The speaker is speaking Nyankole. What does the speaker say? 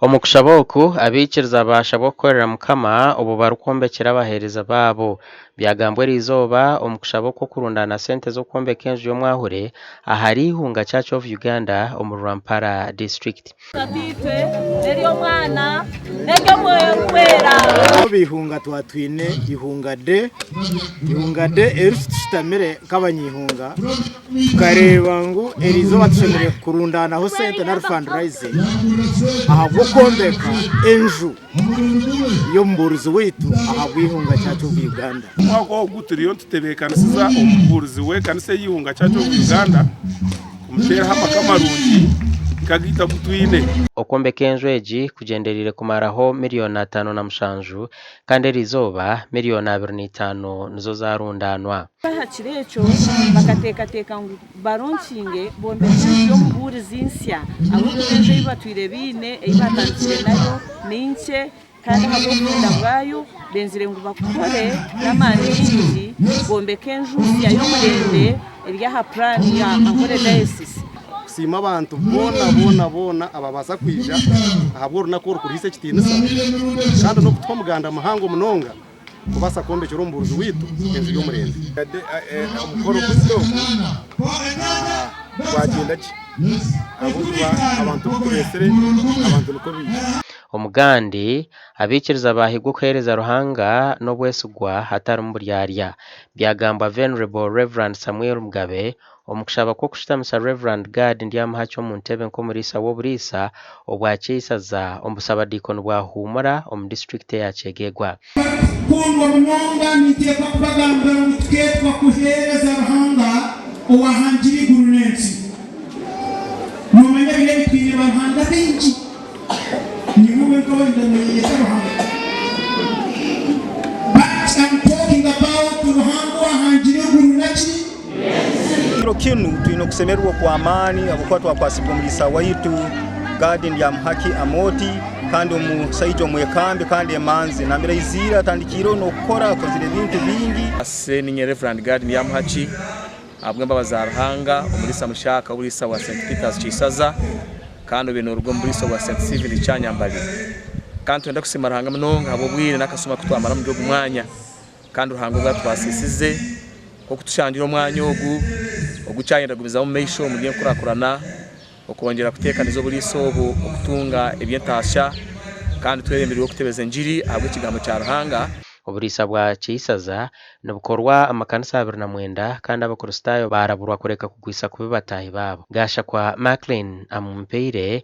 Omu kushaba oku, abaikiriza baashabwa kukorera Mukama obwo barikwombekyera abaheereza baabo. Byagambwa eriizooba omu kushaba okw'okurundaana sente z'okwombeka enju y'omwahure ahari Ihunga Church of Uganda omuri Rwampara District. Tataitwe, n'ery'Omwana, n'ery'Omwoyo Orikwera. Ab'eihunga twaba twine Ihunga Day. Ihunga Day eri tushutamire nk'abanyaihunga tukareeba ngu eriizooba tushemereire kurundaanaho sente nari fundraising ahabw'okwombeka enju y'omubuurizi waitu ahabw'eihunga Church of Uganda. Omwaka ogu turiyo nitutebeekanisiza omubuurizi w'ekanisa ey'eihunga Church of Uganda kumuteeraho amaka marungi nk'agaitu agu twine. Okwombeka enju egi kugyendereire kumaraho miriyoni 57 kandi eriizooba miriyoni 25 nizo zaarundaanwa. Aha kiro ekyo bakateekateeka ngu baronkinge bombekye enju y'omubuurizi nsya ahabw'okuba enju ei batwire baine ei baatandikire nayo ni nkye kandi ahabw'obuhenda bwayo benzire ngu bakore n'amaani maingi bombeke enju nsya y'omurembe eri aha puraani ya Ankole Diocese. Kusiima abantu boona boona boona ababaasa kwija ahabw'orunaku oru kuruhaisa ekitiinisa kandi n'okutuha omuganda muhango munonga kubaasa kwombekyera omubuurizi waitu enju y'omurembe. Omukoro gwaitu ogu gwagyenda gye ahabw'okuba abantu oku tureetsire abantu nikwo baija. Omugandi, abaikiriza baahigwa okuheereza Ruhanga n'obwesigwa hatarimu buryarya. Byagambwa Venerable Rev. Samuel Mugabe omu kushaba kw'okushutamisa Rev. Gad Ndyamuhaki omu ntebe nk'omuriisa w'oburiisa obwa Kyeisaza omu busabadiikoni bwa Huumura omu disiturikiti eya Kyegegwa. Barikukundwa munonga, ninteekwa kubagambira ngu tukeetwa kuheereza Ruhanga owaahangire eiguru n'ensi. Noomanya biri ebi twine baruhanga baingi. Niiwe wenka wenda nooyeyeta Ruhanga. But am talking about Ruhanga owahangire eiguru naki? Kiro kinu twine okusemererwa okw'amaani habwokuba twakwasibwa omuliisa waitu Gad Ndyamuhaki Amooti kandi omusaija omwekambi kandi emanzi. Nambere aiziire atandikiireho n'okukora, akozire ebintu bingi. Ninye Rev. Gad Ndyamuhaki ahabw'embabazi za Ruhanga omuliisa muhyaka w'oburiisa bwa St. Peters Kiisaza kandi obaire noruga omu buriisa bwa St. Stephen Kyanyambali. Kandi nitwenda kusiima Ruhanga munonga ahabw'obwire n'akasumi aku twamara omuri ogu mwanya. Kandi Ruhanga obu atubaasisize nk'oku tushangire omwanya ogu ogukyayenda kugumizamu omu maisho omu by'enkurakurana, okwongyera kuteekaniza oburiisa obu okutunga eby'entaasya kandi twebembeirwe okutebeza engiri ahabw'ekigambo kya Ruhanga. Oburiisa bwa Kyeisaza nibukorwa amakanisa 29 kandi Abakristaayo baaraburwa kureka kugwisa kubi bataahi baabo. Gashakwa Maclean Amumpaire.